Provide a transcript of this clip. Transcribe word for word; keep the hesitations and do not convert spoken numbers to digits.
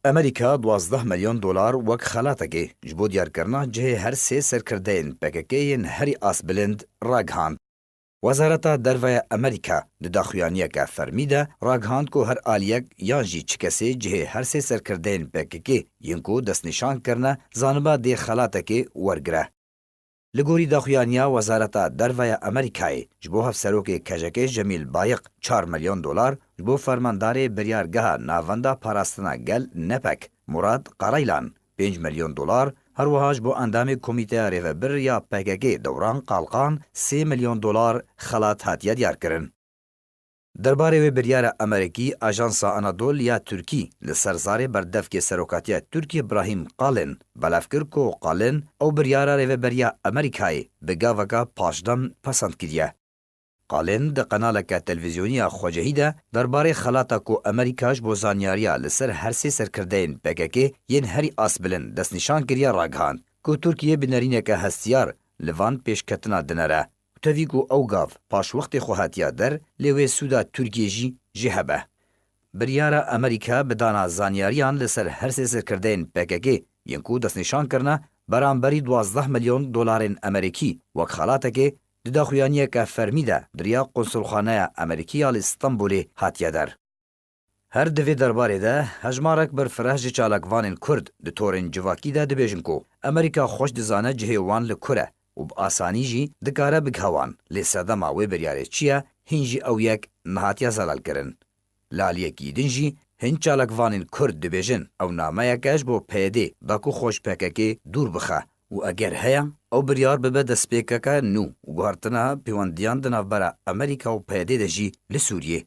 Amerîka duwazdeh milyon dolar wek xelatekê ji bo diyarkirina cihê her sê serkirdeyên P K K yên herî astbilind ragihand. Wezareta Derve ya Amerîka di daxuyaniyeke fermî de ragihand ku her aliyek yan jî çi kesê cihê her sê serkirdeyên P K K yên ku destnîşan kirine zaniba dê xelatekê wergire. Li gorî daxuyaniya Wezareta Derve ya Amerîkayê, ji bo hevserokê K J K Cemîl Bayiq çar milyon dolar, ji bo fermandarê biryargeha Navenda Parastina Gel, nepek, Murad Karaylan, pênc milyon dolar, her wiha ji bo endamê Komîteya Rêvebir ya P K K Dewran Kalkan sê milyon dolar xelat hatiye diyarkirin. Derbarê wê biryara Amerîkî, Ajansa Anadolu ya Tirkî li ser zarê berdevkê serokatiya Tirkiyê Brahîm Kalin belav kir ku Kalin ew biryara rêveberiya Amerîkayê bi gaveka paşdem pesend kiriye. Kalin di qenaleke televîzyonî ya xwecihî de derbarê xelata ku Amerîka ji bo zanyariya li ser her sê serkirdeyên P K K yên herî astbilind destnîşan kiriye ragihand ku Tirkiye bi nerîneke hestiyar li van pêşketina dinere. Tevî ku ew gav paşwextê xwe hatiya der, lê wê sûda Tirkiyê jî jê hebe. Biryara Amerîka bi dana zanyariyan li ser her sê serkirdeyên P K K yên ku destnîşan kirine beramberî duwazdeh milyon dolarên Amerîkî wek xelatekê di daxuyaniyeke fermî de di riya Konsulxaneya Amerîkî ya li Stenbolê hatiye der. Her di vê derbarê de hejmarek berfireh ji çalakvanên Kurd di torên civakî de dibêjin ku Amerîka xweş dizane cihê wan li kur e û bi asanî jî dikare bigihe wan, lê sedema wê biryarê çi ye, hîn jî ew yek nehatiye zelalkirin. Li aliyekî din jî hin çalakvanên Kurd dibêjin ew nameyeke ji bo P Y D da ku xwe ji P K K dûr bixe û eger heye, ew biryar bibe destpêkeke nû û guhertina pêwendiyan di navbera Amerîka û P Y D de jî li Sûriyê.